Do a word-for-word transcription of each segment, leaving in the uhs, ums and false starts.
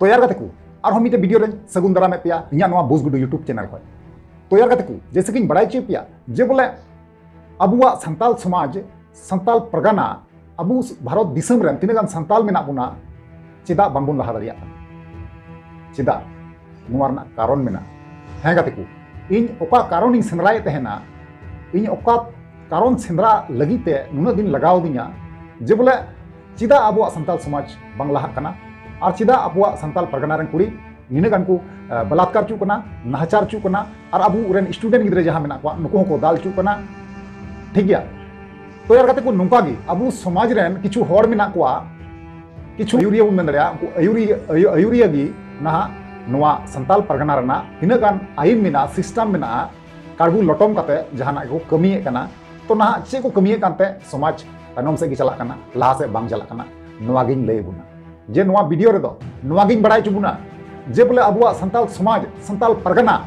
ᱛᱚ ᱭᱟᱨ ᱜᱟᱛᱮ ᱠᱚ, ᱟᱨᱦᱚᱸ ᱢᱤᱫᱴᱮᱱ ᱵᱷᱤᱰᱤᱭᱳ ᱨᱮᱧ ᱥᱟᱹᱜᱩᱱ ᱫᱟᱨᱟᱢᱮᱫ ᱯᱮᱭᱟ ᱤᱧᱟᱹᱜ ᱱᱚᱣᱟ ᱵᱩᱡᱽ ᱜᱩᱰᱩ YouTube ᱪᱮᱱᱮᱞ ᱠᱷᱚᱱ᱾ ᱛᱚ ᱭᱟᱨ ᱜᱟᱛᱮ ᱠᱚ, ᱡᱮᱭᱥᱮ ᱠᱤᱧ ᱵᱟᱲᱟᱭ ᱦᱚᱪᱚᱭᱮᱫ ᱯᱮᱭᱟ ᱡᱮ ᱵᱚᱞᱮ ᱟᱵᱚᱣᱟᱜ ᱥᱟᱱᱛᱟᱞ ᱥᱚᱢᱟᱡᱽ, ᱥᱟᱱᱛᱟᱞ ᱯᱟᱨᱜᱟᱱᱟ, ᱟᱵᱚ ᱵᱷᱟᱨᱚᱛ ᱫᱤᱥᱚᱢ ᱨᱮᱱ ᱛᱤᱱᱟᱹᱜ ᱜᱟᱱ ᱥᱟᱱᱛᱟᱞ ᱢᱮᱱᱟᱜ ᱵᱚᱱᱟ, ᱪᱮᱫᱟᱜ ᱵᱟᱝᱵᱚᱱ ᱞᱟᱦᱟ ᱫᱟᱲᱮᱭᱟᱜ ᱠᱟᱱᱟ? ᱪᱮᱫᱟᱜ? ᱱᱚᱣᱟ ᱨᱮᱱᱟᱜ ᱠᱟᱨᱚᱱ ᱢᱮᱱᱟᱜᱼᱟ᱾ ᱦᱮᱸ ᱜᱟᱛᱮ ᱠᱚ, ᱤᱧ ᱚᱠᱟ ᱠᱟᱨᱚᱱᱤᱧ ᱥᱮᱸᱫᱽᱨᱟᱭᱮᱫ ᱛᱟᱦᱮᱱᱟ, ᱤᱧ ᱚᱠᱟ ᱠᱟᱨᱚᱱ ᱥᱮᱸᱫᱽᱨᱟ ᱞᱟᱹᱜᱤᱫ ᱛᱮ ᱱᱩᱱᱟᱹᱜ ᱫᱤᱱ ᱞᱟᱜᱟᱣ ᱟᱹᱫᱤᱧᱟ, ᱡᱮ ᱵᱚᱞᱮ ᱪᱮᱫᱟᱜ ᱟᱵᱚᱣᱟᱜ ᱥᱟᱱᱛᱟᱞ ᱥᱚᱢᱟᱡᱽ ᱵᱟᱝ ᱞᱟᱦᱟᱜ ᱠᱟᱱᱟ ᱟᱨ ᱪᱮᱫᱟᱜ ᱟᱵᱚᱣᱟᱜ ᱥᱟᱱᱛᱟᱞ ᱯᱟᱨᱜᱟᱱᱟ ᱨᱮᱱ ᱠᱩᱲᱤ ᱱᱤᱱᱟᱹᱜ ᱜᱟᱱ ᱠᱚ, ᱮ, ᱵᱟᱞᱟᱛᱠᱟᱨ ᱦᱚᱪᱚᱜ ᱠᱟᱱᱟ, ᱱᱟᱦᱟᱪᱟᱨ ᱦᱚᱪᱚᱜ ᱠᱟᱱᱟ, ᱟᱨ ᱟᱵᱚ ᱨᱮᱱ student ᱜᱤᱫᱽᱨᱟᱹ ᱡᱟᱦᱟᱸ ᱢᱮᱱᱟᱜ ᱠᱚᱣᱟ, ᱱᱩᱠᱩ ᱦᱚᱸᱠᱚ ᱫᱟᱞ ᱦᱚᱪᱚᱜ ᱠᱟᱱᱟ᱾ ᱴᱷᱤᱠ ᱜᱮᱭᱟ? ᱛᱚ ᱭᱟᱨ ᱜᱟᱛᱮ ᱠᱚ, ᱱᱚᱝᱠᱟ ᱜᱮ ᱟᱵᱚ ᱥᱚᱢᱟᱡᱽ ᱨᱮᱱ ᱠᱤᱪᱷᱩ ᱦᱚᱲ ᱢᱮᱱᱟᱜ ᱠᱚᱣᱟ, ᱠᱤᱪᱷᱩ ᱟᱹᱭᱩᱨᱤᱭᱟᱹ ᱵᱚᱱ ᱢᱮᱱ ᱫᱟᱲᱮᱭᱟᱜᱼᱟ, ᱩᱱᱠᱩ ᱟᱹᱭᱩᱨᱤᱭᱟᱹ, ᱟᱹᱭᱩ-, ᱟᱹᱭᱩᱨᱤᱭᱟᱹ ᱜᱮ ᱱᱟᱦᱟᱜ ᱱᱚᱣᱟ ᱥᱟᱱᱛᱟᱞ ᱯᱟᱨᱜᱟᱱᱟ ᱨᱮᱱᱟᱜ ᱛᱤᱱᱟᱹᱜ ᱜᱟᱱ ᱟᱹᱭᱤᱱ ᱢᱮᱱᱟᱜᱼᱟ, system ᱢᱮᱱᱟᱜᱼᱟ, ᱠᱟᱲᱜᱩ ᱞᱚᱴᱚᱢ ᱠᱟᱛᱮ ᱡᱟᱦᱟᱱᱟᱜ ᱜᱮᱠᱚ ᱠᱟᱹᱢᱤᱭᱮᱫ ᱠᱟᱱᱟ᱾ ᱛᱚ ᱱᱟᱦᱟᱜ ᱪᱮᱫ ᱠᱚ ᱠᱟᱹᱢᱤᱭᱮᱫ ᱠᱟᱱᱛᱮ ᱥᱚᱢᱟᱡᱽ ᱛᱟᱭᱱᱚᱢ ᱥᱮᱫ ᱜᱮ ᱪᱟᱞᱟᱜ ᱠᱟᱱᱟ, ᱞᱟᱦᱟ ᱥᱮᱫ ᱵᱟᱝ ᱪᱟᱞᱟᱜ ᱠᱟᱱᱟ, ᱱᱚᱣᱟ ᱜᱤᱧ ᱞᱟᱹᱭ ᱟᱵᱚᱱᱟ᱾ ᱡᱮ ᱱᱚᱣᱟ ᱵᱷᱤᱰᱤᱭᱳ ᱨᱮᱫᱚ ᱱᱚᱣᱟ ᱜᱤᱧ ᱵᱟᱲᱟᱭ ᱦᱚᱪᱚ ᱵᱚᱱᱟ ᱡᱮ ᱵᱚᱞᱮ ᱟᱵᱚᱣᱟᱜ ᱥᱟᱱᱛᱟᱞ ᱥᱚᱢᱟᱡᱽ, ᱥᱟᱱᱛᱟᱞ ᱯᱟᱨᱜᱟᱱᱟ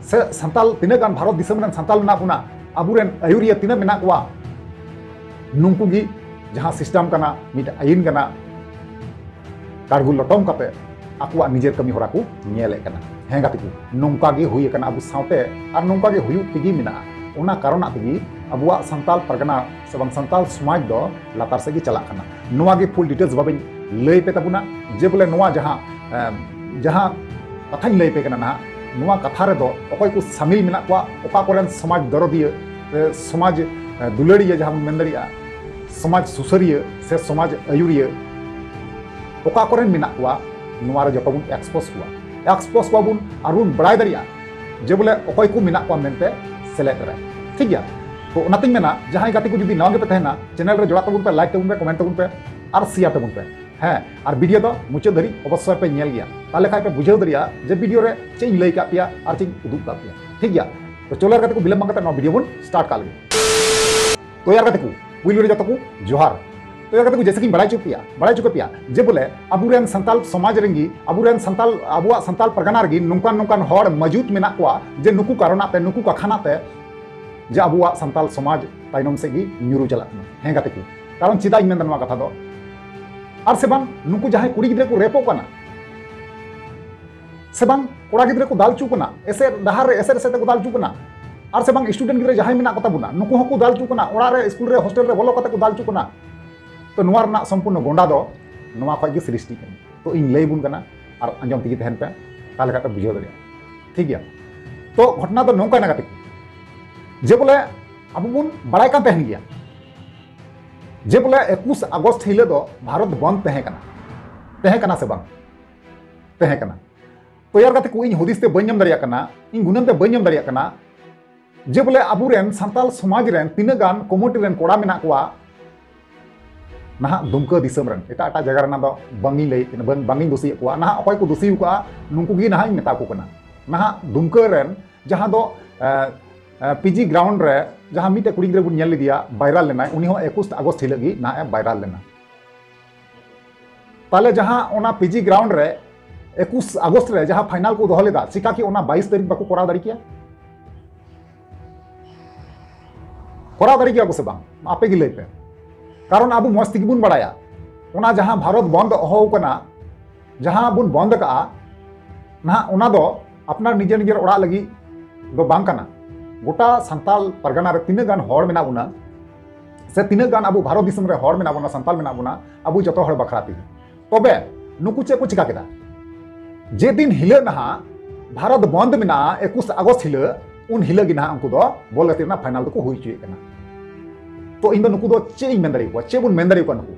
ᱥᱮ ᱥᱟᱱᱛᱟᱞ ᱛᱤᱱᱟᱹᱜ ᱜᱟᱱ ᱵᱷᱟᱨᱚᱛ ᱫᱤᱥᱚᱢ ᱨᱮᱱ ᱥᱟᱱᱛᱟᱞ ᱢᱮᱱᱟᱜ ᱵᱚᱱᱟ, ᱟᱵᱚᱨᱮᱱ ᱟᱹᱭᱩᱨᱤᱭᱟᱹ ᱛᱤᱱᱟᱹᱜ ᱢᱮᱱᱟᱜ ᱠᱚᱣᱟ, ᱱᱩᱠᱩ ᱜᱮ ᱡᱟᱦᱟᱸ system ᱠᱟᱱᱟ, ᱢᱤᱫ ᱟᱹᱭᱤᱱ ᱠᱟᱱᱟ, ᱠᱟᱲᱜᱩ ᱞᱚᱴᱚᱢ ᱠᱟᱛᱮ ᱟᱠᱚᱣᱟᱜ ᱱᱤᱡᱮᱨ ᱠᱟᱹᱢᱤ ᱦᱚᱨᱟ ᱠᱚ ᱧᱮᱞᱮᱫ ᱠᱟᱱᱟ᱾ ᱦᱮᱸ ᱜᱟᱛᱮ ᱠᱚ, ᱱᱚᱝᱠᱟ ᱜᱮ ᱦᱩᱭ ᱟᱠᱟᱱᱟ ᱟᱵᱚ ᱥᱟᱶᱛᱮ, ᱟᱨ ᱱᱚᱝᱠᱟ ᱜᱮ ᱦᱩᱭᱩᱜ ᱛᱮᱜᱮ ᱢᱮᱱᱟᱜᱼᱟ᱾ ᱚᱱᱟ ᱠᱟᱨᱚᱱᱟᱜ ᱛᱮᱜᱮ ᱟᱵᱚᱣᱟᱜ ᱥᱟᱱᱛᱟᱞ ᱯᱟᱨᱜᱟᱱᱟ ᱥᱮ ᱵᱟᱝ ᱥᱟᱱᱛᱟᱞ ᱥᱚᱢᱟᱡᱽ ᱫᱚ ᱞᱟᱛᱟᱨ ᱥᱮᱫ ᱜᱮ ᱪᱟᱞᱟᱜ ᱠᱟᱱᱟ᱾ ᱱᱚᱣᱟ ᱜᱮ full details ᱵᱟᱵᱮᱧ ᱞᱟᱹᱭ ᱯᱮ ᱛᱟᱵᱚᱱᱟ ᱡᱮ ᱵᱚᱞᱮ ᱱᱚᱣᱟ ᱡᱟᱦᱟᱸ, ᱮᱢ, ᱡᱟᱦᱟᱸ ᱠᱟᱛᱷᱟᱧ ᱞᱟᱹᱭ ᱯᱮ ᱠᱟᱱᱟ ᱱᱟᱦᱟᱜ, ᱱᱚᱣᱟ ᱠᱟᱛᱷᱟ ᱨᱮᱫᱚ ᱚᱠᱚᱭ ᱠᱚ ᱥᱟᱢᱤᱞ ᱢᱮᱱᱟᱜ ᱠᱚᱣᱟ, ᱚᱠᱟ ᱠᱚᱨᱮᱱ ᱥᱚᱢᱟᱡᱽ ᱫᱚᱨᱚᱫᱤᱭᱟᱹ, ᱮ, ᱥᱚᱢᱟᱡᱽ, ᱮ, ᱫᱩᱞᱟᱹᱲᱤᱭᱟᱹ ᱡᱟᱦᱟᱸ ᱵᱚᱱ ᱢᱮᱱ ᱫᱟᱲᱮᱭᱟᱜᱼᱟ, ᱥᱚᱢᱟᱡᱽ ᱥᱩᱥᱟᱹᱨᱤᱭᱟᱹ ᱥᱮ ᱥᱚᱢᱟᱡᱽ ᱟᱹᱭᱩᱨᱤᱭᱟᱹ ᱚᱠᱟ ᱠᱚᱨᱮᱱ ᱢᱮᱱᱟᱜ ᱠᱚᱣᱟ, ᱱᱚᱣᱟ ᱨᱮ ᱡᱚᱛᱚ ᱵᱚᱱ expose ᱠᱚᱣᱟ᱾ Expose ᱠᱚᱣᱟ ᱵᱚᱱ ᱟᱨ ᱵᱚᱱ ᱵᱟᱲᱟᱭ ᱫᱟᱲᱮᱭᱟᱜᱼᱟ ᱡᱮ ᱵᱚᱞᱮ ᱚᱠᱚᱭ ᱠᱚ ᱢᱮᱱᱟᱜ ᱠᱚᱣᱟ ᱢᱮᱱᱛᱮ ᱥᱮᱞᱮᱫ ᱨᱮ᱾ ᱴᱷᱤᱠ ᱜᱮᱭᱟ? ᱛᱚ ᱚᱱᱟᱛᱤᱧ ᱢᱮᱱᱟ, ᱡᱟᱦᱟᱸᱭ ᱜᱟᱛᱮ ᱠᱚ ᱡᱩᱫᱤ ᱱᱟᱣᱟ ᱜᱮᱯᱮ ᱛᱟᱦᱮᱱᱟ, channel ᱨᱮ ᱡᱚᱲᱟᱜ ᱛᱟᱵᱚᱱ ᱯᱮ, like ᱛᱟᱵᱚᱱ ᱯᱮ, comment ᱛᱟᱵᱚᱱ ᱯᱮ ᱟᱨ share ᱛᱟᱵᱚᱱ ᱯᱮ᱾ ᱦᱮᱸ, ᱟᱨ ᱵᱷᱤᱰᱤᱭᱳ ᱫᱚ ᱢᱩᱪᱟᱹᱫ ᱫᱷᱟᱹᱨᱤᱡ ᱚᱵᱚᱥᱥᱳᱭ ᱯᱮ ᱧᱮᱞ ᱜᱮᱭᱟ, ᱛᱟᱦᱞᱮ ᱠᱷᱟᱡ ᱯᱮ ᱵᱩᱡᱷᱟᱹᱣ ᱫᱟᱲᱮᱭᱟᱜᱼᱟ ᱡᱮ ᱵᱷᱤᱰᱤᱭᱳ ᱨᱮ ᱪᱮᱫ ᱤᱧ ᱞᱟᱹᱭ ᱠᱟᱜ ᱯᱮᱭᱟ ᱟᱨ ᱪᱮᱫ ᱤᱧ ᱩᱫᱩᱜ ᱠᱟᱜ ᱯᱮᱭᱟ᱾ ᱴᱷᱤᱠ ᱜᱮᱭᱟ? ᱛᱚ ᱪᱚᱞᱚ ᱭᱟᱨ ᱜᱟᱛᱮ ᱠᱚ, ᱵᱤᱞᱚᱢ ᱵᱟᱝ ᱠᱟᱛᱮ ᱱᱚᱣᱟ ᱵᱷᱤᱰᱤᱭᱳ ᱵᱚᱱ start ᱠᱟᱜ ᱞᱮᱜᱮ᱾ ᱛᱚ ᱭᱟᱨ ᱜᱟᱛᱮ ᱠᱚ, ᱯᱩᱭᱞᱩ ᱨᱮ ᱡᱚᱛᱚ ᱠᱚ ᱡᱚᱦᱟᱨ᱾ ᱛᱚ ᱭᱟᱨ ᱜᱟᱛᱮ ᱠᱚ, ᱡᱮᱭᱥᱮ ᱠᱤᱧ ᱵᱟᱲᱟᱭ ᱦᱚᱪᱚ ᱯᱮᱭᱟ, ᱵᱟᱲᱟᱭ ᱦᱚᱪᱚ ᱠᱮᱫ ᱯᱮᱭᱟ ᱡᱮ ᱵᱚᱞᱮ ᱟᱵᱚᱨᱮᱱ ᱥᱟᱱᱛᱟᱞ ᱥᱚᱢᱟᱡᱽ ᱨᱮᱱ ᱜᱮ, ᱟᱵᱚᱨᱮᱱ ᱥᱟᱱᱛᱟᱞ, ᱟᱵᱚᱣᱟᱜ ᱥᱟᱱᱛᱟᱞ ᱯᱟᱨᱜᱟᱱᱟ ᱨᱮᱜᱮ ᱱᱚᱝᱠᱟᱱ ᱱᱚᱝᱠᱟᱱ ᱦᱚᱲ ᱢᱚᱡᱩᱫ ᱢᱮᱱᱟᱜ ᱠᱚᱣᱟ ᱡᱮ ᱱᱩᱠᱩ ᱠᱟᱨᱚᱱᱟᱜ ᱛᱮ, ᱱᱩᱠᱩ ᱠᱟᱠᱷᱟᱱᱟᱜ ᱛᱮ ᱡᱮ ᱟᱵᱚᱣᱟᱜ ᱥᱟᱱᱛᱟᱞ ᱥᱚᱢᱟᱡᱽ ᱛᱟᱭᱱᱚᱢ ᱥᱮᱫ ᱜᱮ ᱧᱩᱨᱩ ᱪᱟᱞᱟᱜ ᱠᱟᱱᱟ᱾ ᱦᱮᱸ ᱜᱟᱛᱮ ᱠᱚ, ᱠᱟᱨᱚᱱ ᱪᱮᱫᱟᱜ ᱤᱧ ᱢᱮᱱᱫᱟ ᱱᱚᱣᱟ ᱠᱟᱛᱷᱟ ᱫᱚ? ᱟᱨ ᱥᱮ ᱵᱟᱝ, ᱱᱩᱠᱩ ᱡᱟᱦᱟᱸᱭ ᱠᱩᱲᱤ ᱜᱤᱫᱽᱨᱟᱹ ᱠᱚ ᱨᱮᱯᱚᱜ ᱠᱟᱱᱟ, ᱥᱮ ᱵᱟᱝ ᱠᱚᱲᱟ ᱜᱤᱫᱽᱨᱟᱹ ᱠᱚ ᱫᱟᱞ ᱦᱚᱪᱚ ᱠᱟᱱᱟ, ᱮᱥᱮᱫ ᱰᱟᱦᱟᱨ ᱨᱮ ᱮᱥᱮᱫ ᱮᱥᱮᱫ ᱛᱮᱠᱚ ᱫᱟᱞ ᱦᱚᱪᱚ ᱠᱟᱱᱟ, ᱟᱨ ᱥᱮ ᱵᱟᱝ ᱥᱴᱩᱰᱮᱱᱴ ᱜᱤᱫᱽᱨᱟᱹ ᱡᱟᱦᱟᱸᱭ ᱢᱮᱱᱟᱜ ᱠᱚᱛᱟ ᱵᱚᱱᱟ ᱱᱩᱠᱩ ᱦᱚᱸᱠᱚ ᱫᱟᱞ ᱦᱚᱪᱚ ᱠᱟᱱᱟ, ᱚᱲᱟᱜ ᱨᱮ, ᱥᱠᱩᱞ ᱨᱮ, ᱦᱳᱥᱴᱮᱞ ᱨᱮ ᱵᱚᱞᱚ ᱠᱟᱛᱮ ᱠᱚ ᱫᱟᱞ ᱦᱚᱪᱚ ᱠᱟᱱᱟ᱾ ᱛᱚ ᱱᱚᱣᱟ ᱨᱮᱱᱟᱜ ᱥᱚᱢᱯᱩᱨᱱᱚ ᱜᱚᱸᱰᱟ ᱫᱚ ᱱᱚᱣᱟ ᱠᱷᱚᱱ ᱜᱮ ᱥᱨᱤᱥᱴᱤ ᱠᱟᱱᱟ᱾ ᱛᱚ ᱤᱧ ᱞᱟᱹᱭ ᱟᱵᱚᱱ ᱠᱟᱱᱟ, ᱟᱨ ᱟᱸᱡᱚᱢ ᱛᱮᱜᱮ ᱛᱟᱦᱮᱱ ᱯᱮ, ᱛᱟᱦᱞᱮ ᱠᱷᱟᱱ ᱯᱮ ᱵᱩᱡᱷᱟᱹᱣ ᱫᱟᱲᱮᱭᱟᱜᱼᱟ᱾ ᱴᱷᱤᱠ ᱜᱮᱭᱟ? ᱛᱚ ᱜᱷᱚᱴᱚᱱᱟ ᱫᱚ ᱱᱚᱝᱠᱟᱭᱮᱱᱟ ᱜᱟᱛᱮ ᱠᱚ, ᱡᱮ ᱵᱚᱞᱮ ᱟᱵᱚ ᱵᱚᱱ ᱵᱟᱲᱟᱭ ᱠᱟᱱ ᱛᱟᱦᱮᱱ ᱜᱮᱭᱟ ᱡᱮ ᱵᱚᱞᱮ ᱮᱠᱩᱥ ᱟᱜᱚᱥᱴ ᱦᱤᱞᱳᱜ ᱫᱚ ᱵᱷᱟᱨᱚᱛ ᱵᱚᱱᱫ ᱛᱟᱦᱮᱸ ᱠᱟᱱᱟ, ᱛᱟᱦᱮᱸ ᱠᱟᱱᱟ ᱥᱮ ᱵᱟᱝ? ᱛᱟᱦᱮᱸ ᱠᱟᱱᱟ᱾ ᱛᱚ ᱭᱟᱨ ᱜᱟᱛᱮ ᱠᱚ, ᱤᱧ ᱦᱩᱫᱤᱥ ᱛᱮ ᱵᱟᱹᱧ ᱧᱟᱢ ᱫᱟᱲᱮᱭᱟᱜ ᱠᱟᱱᱟ, ᱤᱧ ᱜᱩᱱᱟᱹᱱ ᱛᱮ ᱵᱟᱹᱧ ᱧᱟᱢ ᱫᱟᱲᱮᱭᱟᱜ ᱠᱟᱱᱟ ᱡᱮ ᱵᱚᱞᱮ ᱟᱵᱚᱨᱮᱱ ᱥᱟᱱᱛᱟᱞ ᱥᱚᱢᱟᱡᱽ ᱨᱮᱱ ᱛᱤᱱᱟᱹᱜ ᱜᱟᱱ ᱠᱚᱢᱤᱴᱤ ᱨᱮᱱ ᱠᱚᱲᱟ ᱢᱮᱱᱟᱜ ᱠᱚᱣᱟ ᱱᱟᱦᱟᱜ ᱫᱩᱢᱠᱟᱹ ᱫᱤᱥᱚᱢ ᱨᱮᱱ, ᱮᱴᱟᱜ ᱮᱴᱟᱜ ᱡᱟᱭᱜᱟ ᱨᱮᱱᱟᱜ ᱫᱚ ᱵᱟᱝᱤᱧ ᱞᱟᱹᱭ, ᱵᱟᱝ, ᱵᱟᱝᱤᱧ ᱫᱳᱥᱤᱭᱮᱫ ᱠᱚᱣᱟ, ᱱᱟᱦᱟᱜ ᱚᱠᱚᱭ ᱠᱚ ᱫᱳᱥᱤ ᱟᱠᱟᱫᱼᱟ ᱱᱩᱠᱩ ᱜᱮ ᱱᱟᱦᱟᱜ ᱤᱧ ᱢᱮᱛᱟ ᱠᱚ ᱠᱟᱱᱟ᱾ ᱱᱟᱦᱟᱜ ᱫᱩᱢᱠᱟᱹ ᱨᱮᱱ ᱡᱟᱦᱟᱸ ᱫᱚ ᱯᱤᱡᱤ ᱜᱨᱟᱣᱩᱱᱰ ᱨᱮ ᱡᱟᱦᱟᱸ ᱢᱤᱫᱴᱮᱡ ᱠᱩᱲᱤ ᱜᱤᱫᱽᱨᱟᱹ ᱵᱚᱱ ᱧᱮᱞ ᱞᱮᱫᱮᱭᱟ, ᱵᱟᱭᱨᱟᱞ ᱞᱮᱱᱟᱭ, ᱩᱱᱤ ᱦᱚᱸ ᱮᱠᱩᱥ ᱟᱜᱚᱥᱴ ᱦᱤᱞᱳᱜ ᱜᱮ ᱱᱟᱦᱟᱜ ᱮ ᱵᱟᱭᱨᱟᱞ ᱞᱮᱱᱟ᱾ ᱛᱟᱦᱞᱮ ᱡᱟᱦᱟᱸ ᱚᱱᱟ ᱯᱤᱡᱤ ᱜᱨᱟᱣᱩᱱᱰ ᱨᱮ ᱮᱠᱩᱥ ᱟᱜᱚᱥᱴ ᱨᱮ ᱡᱟᱦᱟᱸ ᱯᱷᱟᱭᱱᱟᱞ ᱠᱚ ᱫᱚᱦᱚ ᱞᱮᱫᱟ, ᱪᱤᱠᱟ ᱠᱤ ᱚᱱᱟ ᱵᱟᱭᱤᱥ ᱛᱟᱹᱨᱤᱠᱷ ᱵᱟᱠᱚ ᱠᱚᱨᱟᱣ ᱫᱟᱲᱮ ᱠᱮᱭᱟ? ᱠᱚᱨᱟᱣ ᱫᱟᱲᱮ ᱠᱮᱭᱟ ᱠᱚ ᱥᱮ ᱵᱟᱝ? ᱟᱯᱮ ᱜᱮ ᱞᱟᱹᱭ ᱯᱮ᱾ ᱠᱟᱨᱚᱱ ᱟᱵᱚ ᱢᱚᱸᱡᱽ ᱛᱮᱜᱮ ᱵᱚᱱ ᱵᱟᱲᱟᱭᱟ, ᱚᱱᱟ ᱡᱟᱦᱟᱸ ᱵᱷᱟᱨᱚᱛ ᱵᱚᱱᱫ ᱦᱚᱦᱚ ᱠᱟᱱᱟ, ᱡᱟᱦᱟᱸ ᱵᱚᱱ ᱵᱚᱱᱫ ᱟᱠᱟᱜᱼᱟ, ᱱᱟᱦᱟᱜ ᱚᱱᱟ ᱫᱚ ᱟᱯᱱᱟᱨ ᱱᱤᱡᱮᱨ ᱱᱤᱡᱮᱨ ᱚᱲᱟᱜ ᱞᱟᱹᱜᱤᱫ ᱫᱚ ᱵᱟᱝ ᱠᱟᱱᱟ᱾ ᱜᱚᱴᱟ ᱥᱟᱱᱛᱟᱞ ᱯᱟᱨᱜᱟᱱᱟ ᱨᱮ ᱛᱤᱱᱟᱹᱜ ᱜᱟᱱ ᱦᱚᱲ ᱢᱮᱱᱟᱜ ᱵᱚᱱᱟ, ᱥᱮ ᱛᱤᱱᱟᱹᱜ ᱜᱟᱱ ᱟᱵᱚ ᱵᱷᱟᱨᱚᱛ ᱫᱤᱥᱚᱢ ᱨᱮ ᱦᱚᱲ ᱢᱮᱱᱟᱜ ᱵᱚᱱᱟ, ᱥᱟᱱᱛᱟᱞ ᱢᱮᱱᱟᱜ ᱵᱚᱱᱟ, ᱟᱵᱚ ᱡᱚᱛᱚ ᱦᱚᱲ ᱵᱟᱠᱷᱨᱟ ᱛᱮᱜᱮ᱾ ᱛᱚᱵᱮ ᱱᱩᱠᱩ ᱪᱮᱫ ᱠᱚ ᱪᱤᱠᱟ ᱠᱮᱫᱟ? ᱡᱮ ᱫᱤᱱ ᱦᱤᱞᱳᱜ ᱱᱟᱦᱟᱜ ᱵᱷᱟᱨᱚᱛ ᱵᱚᱱᱫ ᱢᱮᱱᱟᱜᱼᱟ, ᱮᱠᱩᱥ ᱟᱜᱚᱥᱴ ᱦᱤᱞᱳᱜ, ᱩᱱ ᱦᱤᱞᱳᱜ ᱜᱮ ᱱᱟᱦᱟᱜ ᱩᱱᱠᱩ ᱫᱚ ᱵᱚᱞ ᱜᱟᱛᱮ ᱨᱮᱱᱟᱜ ᱯᱷᱟᱭᱱᱟᱞ ᱫᱚᱠᱚ ᱦᱩᱭ ᱦᱚᱪᱚᱭᱮᱫ ᱠᱟᱱᱟ᱾ ᱛᱚ ᱤᱧ ᱫᱚ ᱱᱩᱠᱩ ᱫᱚ ᱪᱮᱫ ᱤᱧ ᱢᱮᱱ ᱫᱟᱲᱮᱭᱟᱠᱚᱣᱟ, ᱪᱮᱫ ᱵᱚᱱ ᱢᱮᱱ ᱫᱟᱲᱮᱭᱟᱠᱚᱣᱟ ᱱᱩᱠᱩ?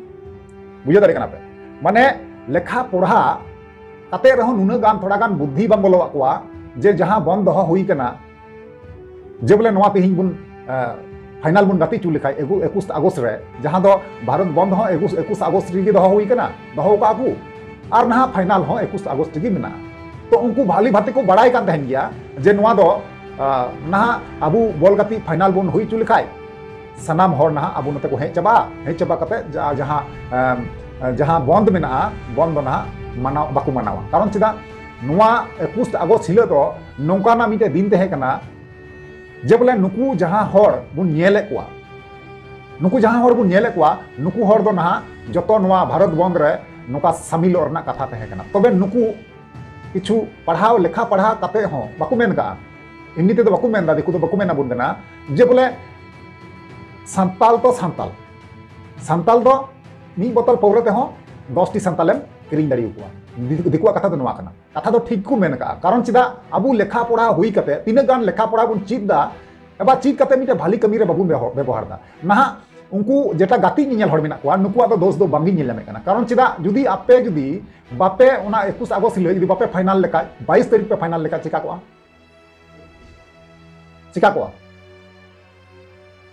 ᱵᱩᱡᱷᱟᱹᱣ ᱫᱟᱲᱮᱭᱟᱜ ᱠᱟᱱᱟ ᱯᱮ? ᱢᱟᱱᱮ ᱞᱮᱠᱷᱟ ᱯᱚᱲᱦᱟ ᱠᱟᱛᱮ ᱨᱮᱦᱚᱸ ᱱᱩᱱᱟᱹᱜ ᱜᱟᱱ ᱛᱷᱚᱲᱟ ᱜᱟᱱ ᱵᱩᱫᱽᱫᱷᱤ ᱵᱟᱝ ᱵᱚᱞᱚᱣᱟᱜ ᱠᱚᱣᱟ ᱡᱮ ᱡᱟᱦᱟᱸ ᱵᱚᱱᱫ ᱫᱚᱦᱚ ᱦᱩᱭ ᱠᱟᱱᱟ, ᱡᱮ ᱵᱚᱞᱮ ᱱᱚᱣᱟ ᱛᱮᱦᱮᱧ ᱵᱚᱱ, ᱮ, ᱯᱷᱟᱭᱱᱟᱞ ᱵᱚᱱ ᱜᱟᱛᱮ ᱦᱚᱪᱚ ᱞᱮᱠᱷᱟᱡ ᱮᱠᱩ-, ᱮᱠᱩᱥ ᱟᱜᱚᱥᱴ ᱨᱮ, ᱡᱟᱦᱟᱸ ᱫᱚ ᱵᱷᱟᱨᱚᱛ ᱵᱚᱱᱫ ᱦᱚᱸ ᱮᱠᱩᱥ, ᱮᱠᱩᱥ ᱟᱜᱚᱥᱴ ᱨᱮᱜᱮ ᱫᱚᱦᱚ ᱦᱩᱭ ᱠᱟᱱᱟ, ᱫᱚᱦᱚ ᱟᱠᱟᱫ ᱠᱚ, ᱟᱨ ᱱᱟᱦᱟᱜ ᱯᱷᱟᱭᱱᱟᱞ ᱦᱚᱸ ᱮᱠᱩᱥ ᱟᱜᱚᱥᱴ ᱨᱮᱜᱮ ᱢᱮᱱᱟᱜᱼᱟ᱾ ᱛᱚ ᱩᱱᱠᱩ ᱵᱷᱟᱞᱤ ᱵᱷᱟᱛᱮ ᱠᱚ ᱵᱟᱲᱟᱭ ᱠᱟᱱ ᱛᱟᱦᱮᱱ ᱜᱮᱭᱟ ᱡᱮ ᱱᱚᱣᱟ ᱫᱚ, ᱟ, ᱱᱟᱦᱟᱜ ᱟᱵᱚ ᱵᱚᱞ ᱜᱟᱛᱮ ᱯᱷᱟᱭᱱᱟᱞ ᱵᱚᱱ ᱦᱩᱭ ᱦᱚᱪᱚ ᱞᱮᱠᱷᱟᱡ ᱥᱟᱱᱟᱢ ᱦᱚᱲ ᱱᱟᱦᱟᱜ ᱟᱵᱚ ᱱᱚᱛᱮ ᱠᱚ ᱦᱮᱡ ᱪᱟᱵᱟᱜᱼᱟ, ᱦᱮᱡ ᱪᱟᱵᱟ ᱠᱟᱛᱮ ᱡᱟ-, ᱡᱟᱦᱟᱸ, ᱮᱢ, ᱡᱟᱦᱟᱸ ᱵᱚᱱᱫ ᱢᱮᱱᱟᱜᱼᱟ, ᱵᱚᱱᱫ ᱫᱚ ᱱᱟᱦᱟᱜ ᱢᱟᱱᱟᱣ, ᱵᱟᱠᱚ ᱢᱟᱱᱟᱣᱟ᱾ ᱠᱟᱨᱚᱱ ᱪᱮᱫᱟᱜ? ᱱᱚᱣᱟ ᱮᱠᱩᱥ ᱟᱜᱚᱥᱴ ᱦᱤᱞᱳᱜ ᱫᱚ ᱱᱚᱝᱠᱟᱱᱟᱜ ᱢᱤᱫᱴᱮᱡ ᱫᱤᱱ ᱛᱟᱦᱮᱸ ᱠᱟᱱᱟ ᱡᱮ ᱵᱚᱞᱮ ᱱᱩᱠᱩ ᱡᱟᱦᱟᱸ ᱦᱚᱲ ᱵᱚᱱ ᱧᱮᱞᱮᱫ ᱠᱚᱣᱟ, ᱱᱩᱠᱩ ᱡᱟᱦᱟᱸ ᱦᱚᱲ ᱵᱚᱱ ᱧᱮᱞᱮᱫ ᱠᱚᱣᱟ, ᱱᱩᱠᱩ ᱦᱚᱲ ᱫᱚ ᱱᱟᱦᱟᱜ ᱡᱚᱛᱚ ᱱᱚᱣᱟ ᱵᱷᱟᱨᱚᱛ ᱵᱚᱱᱫ ᱨᱮ ᱱᱚᱝᱠᱟ ᱥᱟᱢᱤᱞᱚᱜ ᱨᱮᱱᱟᱜ ᱠᱟᱛᱷᱟ ᱛᱟᱦᱮᱸ ᱠᱟᱱᱟ᱾ ᱛᱚᱵᱮ ᱱᱩᱠᱩ ᱠᱤᱪᱷᱩ ᱯᱟᱲᱦᱟᱣ, ᱞᱮᱠᱷᱟ ᱯᱟᱲᱦᱟᱣ ᱠᱟᱛᱮ ᱦᱚᱸ ᱵᱟᱠᱚ ᱢᱮᱱ ᱠᱟᱜᱼᱟ, ᱮᱢᱱᱤ ᱛᱮᱫᱚ ᱵᱟᱠᱚ ᱢᱮᱱᱫᱟ, ᱫᱤᱠᱩ ᱫᱚ ᱵᱟᱠᱚ ᱢᱮᱱ ᱟᱵᱚᱱ ᱠᱟᱱᱟ ᱡᱮ ᱵᱚᱞᱮ ᱥᱟᱱᱛᱟᱞ ᱛᱚ ᱥᱟᱱᱛᱟᱞ, ᱥᱟᱱᱛᱟᱞ ᱫᱚ ᱢᱤᱫ ᱵᱳᱛᱚᱞ ᱯᱟᱹᱣᱨᱟᱹ ᱛᱮᱦᱚᱸ ᱫᱚᱥ ᱴᱤ ᱥᱟᱱᱛᱟᱞᱮᱢ ᱠᱤᱨᱤᱧ ᱫᱟᱲᱮ ᱟᱠᱚᱣᱟ᱾ ᱫᱤᱠᱩ, ᱫᱤᱠᱩᱣᱟᱜ ᱠᱟᱛᱷᱟ ᱫᱚ ᱱᱚᱣᱟ ᱠᱟᱱᱟ᱾ ᱠᱟᱛᱷᱟ ᱫᱚ ᱴᱷᱤᱠ ᱠᱚ ᱢᱮᱱ ᱠᱟᱜᱼᱟ, ᱠᱟᱨᱚᱱ ᱪᱮᱫᱟᱜ ᱟᱵᱚ ᱞᱮᱠᱷᱟ ᱯᱚᱲᱦᱟ ᱦᱩᱭ ᱠᱟᱛᱮ ᱛᱤᱱᱟᱹᱜ ᱜᱟᱱ ᱞᱮᱠᱷᱟ ᱯᱚᱲᱦᱟ ᱵᱚᱱ ᱪᱮᱫ ᱫᱟ, ᱮᱵᱟᱨ ᱪᱮᱫ ᱠᱟᱛᱮ ᱢᱤᱫᱴᱮᱱ ᱵᱷᱟᱞᱤ ᱠᱟᱹᱢᱤ ᱨᱮ ᱵᱟᱵᱚᱱ ᱵᱮᱣᱦᱟᱨ, ᱵᱮᱵᱚᱦᱟᱨ ᱫᱟ᱾ ᱱᱟᱦᱟᱜ ᱩᱱᱠᱩ ᱡᱮᱴᱟ ᱜᱟᱛᱮ ᱧᱮᱧᱮᱞ ᱦᱚᱲ ᱢᱮᱱᱟᱜ ᱠᱚᱣᱟ, ᱱᱩᱠᱩᱣᱟᱜ ᱫᱚ ᱫᱳᱥ ᱫᱚ ᱵᱟᱝᱜᱤᱧ ᱧᱮᱞ ᱧᱟᱢᱮᱫ ᱠᱟᱱᱟ᱾ ᱠᱟᱨᱚᱱ ᱪᱮᱫᱟᱜ, ᱡᱩᱫᱤ ᱟᱯᱮ ᱡᱩᱫᱤ ᱵᱟᱯᱮ, ᱚᱱᱟ ᱮᱠᱩᱥ ᱟᱜᱚᱥᱴ ᱦᱤᱞᱳᱜ ᱡᱩᱫᱤ ᱵᱟᱯᱮ ᱯᱷᱟᱭᱱᱟᱞ ᱞᱮᱠᱷᱟᱡ, ᱵᱟᱭᱤᱥ ᱛᱟᱹᱨᱤᱠᱷ ᱯᱮ ᱯᱷᱟᱭᱱᱟᱞ ᱞᱮᱠᱷᱟᱡ, ᱪᱮᱠᱟ ᱠᱚᱜᱼᱟ? ᱪᱮᱠᱟ ᱠᱚᱜᱼᱟ?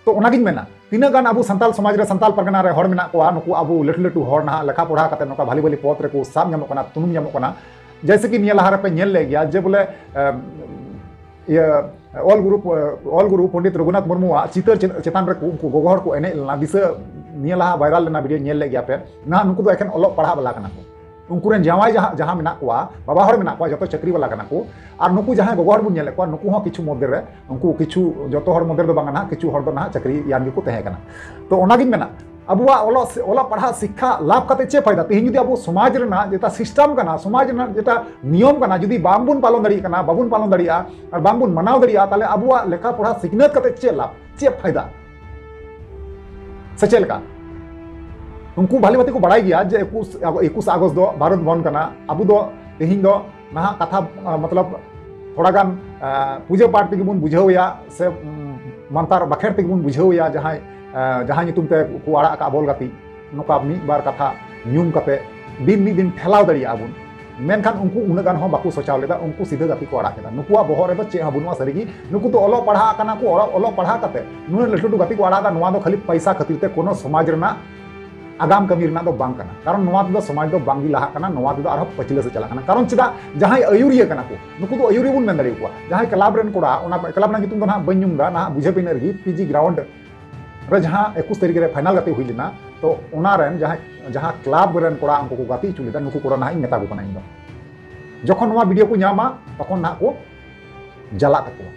ᱛᱚ ᱚᱱᱟᱜᱤᱧ ᱢᱮᱱᱟ, ᱛᱤᱱᱟᱹᱜ ᱜᱟᱱ ᱟᱵᱚ ᱥᱟᱱᱛᱟᱞ ᱥᱚᱢᱟᱡᱽ ᱨᱮ, ᱥᱟᱱᱛᱟᱞ ᱯᱟᱨᱜᱟᱱᱟ ᱨᱮ ᱦᱚᱲ ᱢᱮᱱᱟᱜ ᱠᱚᱣᱟ, ᱱᱩᱠᱩ ᱟᱵᱚ ᱞᱟᱹᱴᱩ ᱞᱟᱹᱴᱩ ᱦᱚᱲ ᱱᱟᱦᱟᱜ ᱞᱮᱠᱷᱟ ᱯᱚᱲᱦᱟ ᱠᱟᱛᱮ ᱱᱚᱝᱠᱟ ᱵᱷᱟᱞᱤ ᱵᱷᱟᱞᱤ ᱯᱚᱫᱽ ᱨᱮᱠᱚ ᱥᱟᱵ ᱧᱟᱢᱚᱜ ᱠᱟᱱᱟ, ᱛᱩᱱᱩᱢ ᱧᱟᱢᱚᱜ ᱠᱟᱱᱟ᱾ ᱡᱮᱭᱥᱮ ᱠᱤ ᱱᱤᱭᱟᱹ ᱞᱟᱦᱟ ᱨᱮᱯᱮ ᱧᱮᱞ ᱞᱮᱫ ᱜᱮᱭᱟ ᱡᱮ ᱵᱚᱞᱮ, ᱮᱢ, ᱤᱭᱟᱹ, ᱚᱞ ᱜᱩᱨᱩ, ᱚᱞ ᱜᱩᱨᱩ ᱯᱚᱱᱰᱤᱛ ᱨᱚᱜᱷᱩᱱᱟᱛᱷ ᱢᱩᱨᱢᱩᱣᱟᱜ ᱪᱤᱛᱟᱹᱨ ᱪᱮ-, ᱪᱮᱛᱟᱱ ᱨᱮ ᱩᱱᱠᱩ ᱜᱚᱜᱚ ᱦᱚᱲ ᱠᱚ ᱮᱱᱮᱡ ᱞᱮᱱᱟ, ᱫᱤᱥᱟᱹ, ᱱᱤᱭᱟᱹ ᱞᱟᱦᱟ ᱵᱷᱟᱭᱨᱟᱞ ᱞᱮᱱᱟ ᱵᱷᱤᱰᱤᱭᱳ, ᱧᱮᱞ ᱞᱮᱫ ᱜᱮᱭᱟ ᱯᱮ᱾ ᱱᱟᱦᱟᱜ ᱱᱩᱠᱩ ᱫᱚ ᱮᱠᱷᱮᱱ ᱚᱞᱚᱜ ᱯᱟᱲᱦᱟᱜ ᱵᱟᱞᱟ ᱠᱟᱱᱟ ᱠᱚ᱾ ᱩᱱᱠᱩ ᱨᱮᱱ ᱡᱟᱶᱟᱭ ᱡᱟᱦᱟᱸ, ᱡᱟᱦᱟᱸ ᱢᱮᱱᱟᱜ ᱠᱚᱣᱟ, ᱵᱟᱵᱟ ᱦᱚᱲ ᱢᱮᱱᱟᱜ ᱠᱚᱣᱟ, ᱡᱚᱛᱚ ᱪᱟᱹᱠᱨᱤ ᱵᱟᱞᱟ ᱠᱟᱱᱟ ᱠᱚ᱾ ᱟᱨ ᱱᱩᱠᱩ ᱡᱟᱦᱟᱸᱭ ᱜᱚᱜᱚ ᱦᱚᱲ ᱵᱚᱱ ᱧᱮᱞᱮᱫ ᱠᱚᱣᱟ, ᱱᱩᱠᱩ ᱦᱚᱸ ᱠᱤᱪᱷᱩ ᱢᱚᱫᱽᱫᱷᱮ ᱨᱮ, ᱩᱱᱠᱩ ᱠᱤᱪᱷᱩ, ᱡᱚᱛᱚ ᱦᱚᱲ ᱢᱚᱫᱽᱫᱷᱮ ᱨᱮᱫᱚ ᱵᱟᱝ ᱱᱟᱦᱟᱜ, ᱠᱤᱪᱷᱩ ᱦᱚᱲ ᱫᱚ ᱱᱟᱦᱟᱜ ᱪᱟᱹᱠᱨᱤᱭᱟᱱ ᱜᱮᱠᱚ ᱛᱟᱦᱮᱸ ᱠᱟᱱᱟ᱾ ᱛᱚ ᱚᱱᱟᱜᱤᱧ ᱢᱮᱱᱟ, ᱟᱵᱚᱣᱟᱜ ᱚᱞᱚᱜ ᱥᱮ-, ᱚᱞᱚᱜ ᱯᱟᱲᱦᱟᱜ ᱥᱤᱠᱠᱷᱟ ᱞᱟᱵᱷ ᱠᱟᱛᱮ ᱪᱮᱫ ᱯᱷᱟᱭᱫᱟ? ᱛᱮᱦᱮᱧ ᱡᱩᱫᱤ ᱟᱵᱚ ᱥᱚᱢᱟᱡᱽ ᱨᱮᱱᱟᱜ ᱡᱮᱴᱟ system ᱠᱟᱱᱟ, ᱥᱚᱢᱟᱡᱽ ᱨᱮᱱᱟᱜ ᱡᱮᱴᱟ ᱱᱤᱭᱚᱢ ᱠᱟᱱᱟ, ᱡᱩᱫᱤ ᱵᱟᱝᱵᱚᱱ ᱯᱟᱞᱚᱱ ᱫᱟᱲᱮᱭᱟᱜ ᱠᱟᱱᱟ, ᱵᱟᱵᱚᱱ ᱯᱟᱞᱚᱱ ᱫᱟᱲᱮᱭᱟᱜᱼᱟ ᱟᱨ ᱵᱟᱝᱵᱚᱱ ᱢᱟᱱᱟᱣ ᱫᱟᱲᱮᱭᱟᱜᱼᱟ, ᱛᱟᱦᱚᱞᱮ ᱟᱵᱚᱣᱟᱜ ᱞᱮᱠᱷᱟ ᱯᱚᱲᱦᱟ ᱥᱤᱠᱷᱱᱟᱹᱛ ᱠᱟᱛᱮ ᱪᱮᱫ ᱞᱟᱵᱷ, ᱪᱮᱫ ᱯᱷᱟᱭᱫᱟ? ᱥᱮ ᱪᱮᱫ ᱞᱮᱠᱟ? ᱩᱱᱠᱩ ᱵᱷᱟᱞᱤ ᱵᱷᱟᱛᱤ ᱠᱚ ᱵᱟᱲᱟᱭ ᱜᱮᱭᱟ ᱡᱮ ᱮᱠᱩᱥ, ᱮᱠᱩᱥ ᱟᱜᱚᱥᱴ ᱫᱚ ᱵᱷᱟᱨᱚᱛ ᱵᱚᱱᱫᱷ ᱠᱟᱱᱟ, ᱟᱵᱚ ᱫᱚ ᱛᱮᱦᱮᱧ ᱫᱚ ᱱᱟᱦᱟᱜ ᱠᱟᱛᱷᱟ, ᱟ, ᱢᱚᱛᱞᱚᱵ ᱛᱷᱚᱲᱟ ᱜᱟᱱ, ᱟ, ᱯᱩᱡᱟᱹ ᱯᱟᱴ ᱛᱮᱜᱮ ᱵᱚᱱ ᱵᱩᱡᱷᱟᱹᱣ ᱮᱭᱟ ᱥᱮ, ᱩᱢ, ᱢᱟᱱᱛᱟᱨ ᱵᱟᱠᱷᱮᱲ ᱛᱮᱜᱮ ᱵᱚᱱ ᱵᱩᱡᱷᱟᱹᱣ ᱮᱭᱟ, ᱡᱟᱦᱟᱸᱭ, ᱟ, ᱡᱟᱦᱟᱸ ᱧᱩᱛᱩᱢ ᱛᱮ ᱠᱚ ᱟᱲᱟᱜ ᱟᱠᱟᱫ ᱵᱚᱞ ᱜᱟᱛᱮᱜ, ᱱᱚᱝᱠᱟ ᱢᱤᱫ ᱵᱟᱨ ᱠᱟᱛᱷᱟ ᱧᱩᱢ ᱠᱟᱛᱮ ᱫᱤᱱ ᱢᱤᱫ ᱫᱤᱱ ᱴᱷᱮᱞᱟᱣ ᱫᱟᱲᱮᱭᱟᱜᱼᱟ ᱵᱚᱱ᱾ ᱢᱮᱱᱠᱷᱟᱱ ᱩᱱᱠᱩ ᱩᱱᱟᱹᱜ ᱜᱟᱱ ᱦᱚᱸ ᱵᱟᱠᱚ ᱥᱚᱪᱟᱣ ᱞᱮᱫᱟ, ᱩᱱᱠᱩ ᱥᱤᱫᱷᱟᱹ ᱜᱟᱛᱮ ᱠᱚ ᱟᱲᱟᱜ ᱠᱮᱫᱟ᱾ ᱱᱩᱠᱩᱣᱟᱜ ᱵᱚᱦᱚᱜ ᱨᱮᱫᱚ ᱪᱮᱫ ᱦᱚᱸ ᱵᱟᱹᱱᱩᱜᱼᱟ ᱥᱟᱹᱨᱤᱜᱮ᱾ ᱱᱩᱠᱩ ᱫᱚ ᱚᱞᱚᱜ ᱯᱟᱲᱦᱟᱜ ᱠᱟᱱᱟ ᱠᱚ, ᱚᱞᱚᱜ, ᱚᱞᱚᱜ ᱯᱟᱲᱦᱟᱜ ᱠᱟᱛᱮ ᱱᱩᱱᱟᱹᱜ ᱞᱟᱹᱴᱩ ᱞᱟᱹᱴᱩ ᱜᱟᱛᱮ ᱠᱚ ᱟᱲᱟᱜ ᱮᱫᱟ, ᱱᱚᱣᱟ ᱫᱚ ᱠᱷᱟᱹᱞᱤ ᱯᱚᱭᱥᱟ ᱠᱷᱟᱹᱛᱤᱨ ᱛᱮ ᱠᱳᱱᱳ ᱥᱚᱢᱟᱡᱽ ᱨᱮᱱᱟᱜ ᱟᱜᱟᱢ ᱠᱟᱹᱢᱤ ᱨᱮᱱᱟᱜ ᱫᱚ ᱵᱟᱝ ᱠᱟᱱᱟ᱾ ᱠᱟᱨᱚᱱ ᱱᱚᱣᱟ ᱛᱮᱫᱚ ᱥᱚᱢᱟᱡᱽ ᱫᱚ ᱵᱟᱝᱜᱮ ᱞᱟᱦᱟᱜ ᱠᱟᱱᱟ, ᱱᱚᱣᱟ ᱛᱮᱫᱚ ᱟᱨᱦᱚᱸ ᱯᱟᱹᱪᱷᱞᱟᱹ ᱥᱮᱫ ᱪᱟᱞᱟᱜ ᱠᱟᱱᱟ᱾ ᱠᱟᱨᱚᱱ ᱪᱮᱫᱟᱜ? ᱡᱟᱦᱟᱸᱭ ᱟᱹᱭᱩᱨᱤᱭᱟᱹ ᱠᱟᱱᱟ ᱠᱚ, ᱱᱩᱠᱩ ᱫᱚ ᱟᱹᱭᱩᱨᱤᱭᱟᱹ ᱵᱚᱱ ᱢᱮᱱ ᱫᱟᱲᱮᱭᱟᱠᱚᱣᱟ᱾ ᱡᱟᱦᱟᱸᱭ ᱠᱞᱟᱵᱽ ᱨᱮᱱ ᱠᱚᱲᱟ, ᱚᱱᱟ ᱠᱞᱟᱵᱽ ᱨᱮᱱᱟᱜ ᱧᱩᱛᱩᱢ ᱫᱚ ᱱᱟᱦᱟᱜ ᱵᱟᱹᱧ ᱧᱩᱢ ᱮᱫᱟ, ᱱᱟᱦᱟᱜ ᱵᱩᱡᱷᱟᱹᱣ ᱯᱮ ᱤᱱᱟᱹ ᱨᱮᱜᱮ, ᱯᱤ ᱡᱤ ᱜᱨᱟᱣᱩᱱᱰ ᱨᱮ ᱡᱟᱦᱟᱸ ᱮᱠᱩᱥ ᱛᱟᱹᱨᱤᱠᱷ ᱨᱮ ᱯᱷᱟᱭᱱᱟᱞ ᱜᱟᱛᱮ ᱦᱩᱭ ᱞᱮᱱᱟ, ᱛᱚ ᱚᱱᱟ ᱨᱮᱱ ᱡᱟᱦᱟᱸᱭ, ᱡᱟᱦᱟᱸ ᱠᱞᱟᱵᱽ ᱨᱮᱱ ᱠᱚᱲᱟ ᱩᱱᱠᱩ ᱠᱚ ᱜᱟᱛᱮ ᱦᱚᱪᱚ ᱞᱮᱫᱟ, ᱱᱩᱠᱩ ᱠᱚᱲᱟ ᱱᱟᱦᱟᱜ ᱤᱧ ᱢᱮᱛᱟ ᱠᱚ ᱠᱟᱱᱟ ᱤᱧ ᱫᱚ, ᱡᱚᱠᱷᱚᱱ ᱱᱚᱣᱟ ᱵᱷᱤᱰᱤᱭᱳ ᱠᱚ ᱧᱟᱢᱟ, ᱛᱚᱠᱷᱚᱱ ᱱᱟᱦᱟᱜ ᱠᱚ ᱡᱟᱞᱟᱜ ᱛᱟᱠᱚᱣᱟ᱾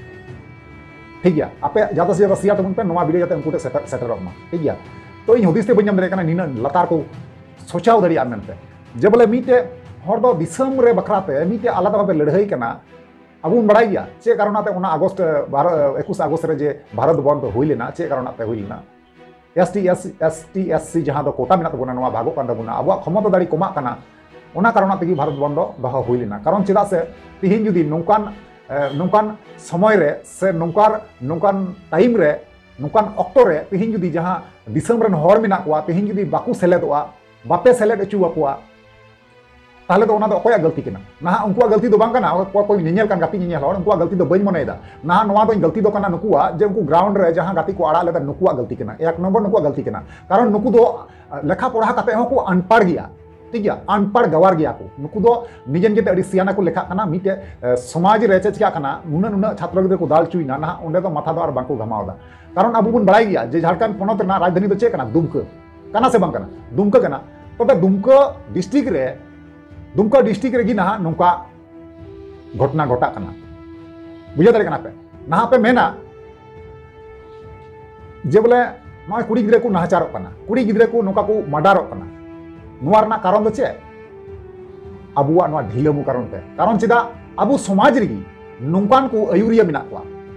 ᱴᱷᱤᱠ ᱜᱮᱭᱟ, ᱟᱯᱮ ᱡᱟᱫᱟ ᱥᱮ ᱡᱟᱫᱟ ᱥᱮᱭᱟᱨ ᱛᱟᱵᱚᱱ ᱯᱮ, ᱱᱚᱣᱟ ᱵᱷᱤᱰᱤᱭᱳ ᱡᱟᱛᱮ ᱩᱱᱠᱩ ᱴᱷᱮᱱ ᱥᱮᱴᱮᱨ, ᱥᱮᱴᱮᱨᱚᱜ ᱢᱟ᱾ ᱴᱷᱤᱠ ᱜᱮᱭᱟ, ᱛᱚ ᱤᱧ ᱦᱩᱫᱤᱥ ᱛᱮ ᱵᱟᱹᱧ ᱧᱟᱢ ᱫᱟᱲᱮᱭᱟᱜ ᱠᱟᱱᱟ ᱱᱤᱱᱟᱹᱜ ᱞᱟᱛᱟᱨ ᱠᱚ ᱥᱚᱪᱟᱣ ᱫᱟᱲᱮᱭᱟᱜᱼᱟ ᱢᱮᱱᱛᱮ᱾ ᱡᱮ ᱵᱚᱞᱮ ᱢᱤᱫᱴᱮᱡ ᱦᱚᱲ ᱫᱚ ᱫᱤᱥᱚᱢ ᱨᱮ ᱵᱟᱠᱷᱨᱟ ᱛᱮ ᱢᱤᱫᱴᱮᱡ ᱟᱞᱟᱫᱟ ᱵᱷᱟᱵᱮ ᱞᱟᱹᱲᱦᱟᱹᱭ ᱠᱟᱱᱟ᱾ ᱟᱵᱚ ᱵᱚᱱ ᱵᱟᱲᱟᱭ ᱜᱮᱭᱟ ᱪᱮᱫ ᱠᱟᱨᱚᱱᱟᱛᱮ ᱚᱱᱟ ᱟᱜᱚᱥᱴ, ᱵᱟᱨᱚ, ᱮᱠᱩᱥ ᱟᱜᱚᱥᱴ ᱨᱮ ᱡᱮ ᱵᱷᱟᱨᱚᱛ ᱵᱚᱱᱫ ᱦᱩᱭ ᱞᱮᱱᱟ, ᱪᱮᱫ ᱠᱟᱨᱚᱱᱟᱛᱮ ᱦᱩᱭ ᱞᱮᱱᱟ᱾ S T, S C, S T, S C ᱡᱟᱦᱟᱸ ᱫᱚ ᱠᱳᱴᱟ ᱢᱮᱱᱟᱜ ᱛᱟᱵᱚᱱᱟ, ᱱᱚᱣᱟ ᱵᱷᱟᱜᱚᱜ ᱠᱟᱱ ᱛᱟᱵᱚᱱᱟ, ᱟᱵᱚᱣᱟᱜ ᱠᱷᱚᱢᱚᱛᱟ ᱫᱟᱲᱮ ᱠᱚᱢᱟᱜ ᱠᱟᱱᱟ, ᱚᱱᱟ ᱠᱟᱨᱚᱱ ᱛᱮᱜᱮ ᱵᱷᱟᱨᱚᱛ ᱵᱚᱱᱫᱚ ᱫᱚᱦᱚ ᱦᱩᱭ ᱞᱮᱱᱟ᱾ ᱠᱟᱨᱚᱱ ᱪᱮᱫᱟᱜ ᱥᱮ ᱛᱤᱦᱤᱧ ᱡᱩᱫᱤ ᱱᱚᱝᱠᱟᱱ, ᱮ, ᱱᱚᱝᱠᱟᱱ ᱥᱚᱢᱚᱭ ᱨᱮ ᱥᱮ ᱱᱚᱝᱠᱟᱱ, ᱱᱚᱝᱠᱟᱱ ᱴᱟᱭᱤᱢ ᱨᱮ, ᱱᱚᱝᱠᱟᱱ ᱚᱠᱛᱚ ᱨᱮ ᱛᱤᱦᱤᱧ ᱡᱩᱫᱤ ᱡᱟᱦᱟᱸ ᱫᱤᱥᱚᱢ ᱨᱮᱱ ᱦᱚᱲ ᱢᱮᱱᱟᱜ ᱠᱚᱣᱟ, ᱛᱤᱦᱤᱧ ᱡᱩᱫᱤ ᱵᱟᱠᱚ ᱥᱮᱞᱮᱫᱚᱜᱼᱟ, ᱵᱟᱯᱮ ᱥᱮᱞᱮᱫ ᱦᱚᱪᱚ ᱟᱠᱚᱣᱟ, ᱛᱟᱦᱚᱞᱮ ᱫᱚ ᱚᱱᱟ ᱫᱚ ᱚᱠᱚᱭᱟᱜ ᱜᱟᱹᱞᱛᱤ ᱠᱟᱱᱟ? ᱱᱟᱦᱟᱜ ᱩᱱᱠᱩᱣᱟᱜ ᱜᱟᱹᱞᱛᱤ ᱫᱚ ᱵᱟᱝ ᱠᱟᱱᱟ, ᱚᱠᱚᱭ ᱠᱚ ᱧᱮᱧᱮᱞ ᱠᱟᱱ ᱜᱟᱛᱮ ᱧᱮᱧᱮᱞ ᱦᱚᱲ, ᱩᱱᱠᱩᱣᱟᱜ ᱜᱟᱹᱞᱛᱤ ᱫᱚ ᱵᱟᱹᱧ ᱢᱚᱱᱮᱭᱮᱫᱟ᱾ ᱱᱟᱦᱟᱜ ᱱᱚᱣᱟ ᱫᱚᱧ ᱜᱟᱹᱞᱛᱤ ᱫᱚ ᱠᱟᱱᱟ ᱱᱩᱠᱩᱣᱟᱜ, ᱡᱮ ᱩᱱᱠᱩ ᱜᱨᱟᱣᱩᱱᱰ ᱨᱮ ᱡᱟᱦᱟᱸ ᱜᱟᱛᱮ ᱠᱚ ᱟᱲᱟᱜ ᱞᱮᱫᱟ, ᱱᱩᱠᱩᱣᱟᱜ ᱜᱟᱹᱞᱛᱤ ᱠᱟᱱᱟ, ᱮᱠ ᱱᱚᱢᱵᱚᱨ ᱱᱩᱠᱩᱣᱟᱜ ᱜᱟᱹᱞᱛᱤ ᱠᱟᱱᱟ᱾ ᱠᱟᱨᱚᱱ ᱱᱩᱠᱩ ᱫᱚ, ᱟᱸ, ᱞᱮᱠᱷᱟ ᱯᱚᱲᱦᱟ ᱠᱟᱛᱮ ᱦᱚᱸ ᱠᱚ ᱟᱱᱯᱟᱲ ᱜᱮᱭᱟ, ᱴᱷᱤᱠ ᱜᱮᱭᱟ, ᱟᱱᱯᱟᱲ ᱜᱟᱣᱟᱨ ᱜᱮᱭᱟ ᱠᱚ᱾ ᱱᱩᱠᱩ ᱫᱚ ᱱᱤᱡᱮ ᱱᱤᱡᱮ ᱛᱮ ᱟᱹᱰᱤ ᱥᱤᱭᱟᱱᱟ ᱠᱚ ᱞᱮᱠᱷᱟᱜ ᱠᱟᱱᱟ᱾ ᱢᱤᱫᱴᱮᱡ, ᱮ, ᱥᱚᱢᱟᱡᱽ ᱨᱮ ᱪᱮᱫ ᱪᱤᱠᱟᱜ ᱠᱟᱱᱟ, ᱱᱩᱱᱟᱹᱜ ᱱᱩᱱᱟᱹᱜ ᱪᱷᱟᱛᱨᱚ ᱜᱤᱫᱽᱨᱟᱹ ᱠᱚ ᱫᱟᱞ ᱦᱚᱪᱚᱭᱮᱱᱟ, ᱱᱟᱦᱟᱜ ᱚᱸᱰᱮ ᱫᱚ ᱢᱟᱛᱷᱟ ᱫᱚ ᱟᱨ ᱵᱟᱝᱠᱚ ᱜᱷᱟᱢᱟᱣ ᱮᱫᱟ᱾ ᱠᱟᱨᱚᱱ ᱟᱵᱚ ᱵᱚᱱ ᱵᱟᱲᱟᱭ ᱜᱮᱭᱟ ᱡᱮ ᱡᱷᱟᱲᱠᱷᱚᱸᱰ ᱯᱚᱱᱚᱛ ᱨᱮᱱᱟᱜ ᱨᱟᱡᱽᱫᱷᱟᱱᱤ ᱫᱚ ᱪᱮᱫ ᱠᱟᱱᱟ? ᱫᱩᱢᱠᱟᱹ ᱠᱟᱱᱟ ᱥᱮ ᱵᱟᱝ ᱠᱟᱱᱟ? ᱫᱩᱢᱠᱟᱹ ᱠᱟᱱᱟ᱾ ᱛᱚᱵᱮ ᱫᱩᱢᱠᱟᱹ ᱰᱤᱥᱴᱨᱤᱠᱴ ᱨᱮ, ᱫᱩᱢᱠᱟᱹ ᱰᱤᱥᱴᱨᱤᱠᱴ ᱨᱮᱜᱮ ᱱᱟᱦᱟᱜ ᱱᱚᱝᱠᱟ ᱜᱷᱚᱴᱚᱱᱟ ᱜᱷᱚᱴᱟᱜ ᱠᱟᱱᱟ᱾ ᱵᱩᱡᱷᱟᱹᱣ ᱫᱟᱲᱮᱭᱟᱜ ᱠᱟᱱᱟ ᱯᱮ? ᱱᱟᱦᱟᱜ ᱯᱮ ᱢᱮᱱᱟ ᱡᱮ ᱵᱚᱞᱮ ᱱᱚᱜᱼᱚᱭ ᱠᱩᱲᱤ ᱜᱤᱫᱽᱨᱟᱹ ᱠᱚ ᱱᱟᱦᱟᱪᱟᱨᱚᱜ ᱠᱟᱱᱟ, ᱠᱩᱲᱤ ᱜᱤᱫᱽᱨᱟᱹ ᱠᱚ ᱱᱚᱝᱠᱟ ᱠᱚ ᱢᱟᱰᱟᱨᱚᱜ ᱠᱟᱱᱟ᱾ ᱱᱚᱣᱟ ᱨᱮᱱᱟᱜ ᱠᱟᱨᱚᱱ ᱫᱚ ᱪᱮᱫ? ᱟᱵᱚᱣᱟᱜ ᱱᱚᱣᱟ ᱰᱷᱤᱞᱟᱹᱢᱩ ᱠᱟᱨᱚᱱ ᱛᱮ᱾ ᱠᱟᱨᱚᱱ ᱪᱮᱫᱟᱜ? ᱟᱵᱚ ᱥᱚᱢᱟᱡᱽ ᱨᱮᱜᱮ ᱱᱚᱝᱠᱟᱱ ᱠᱚ ᱟᱹᱭᱩᱨᱤᱭᱟᱹ ᱢᱮᱱᱟᱜ ᱠᱚᱣᱟ᱾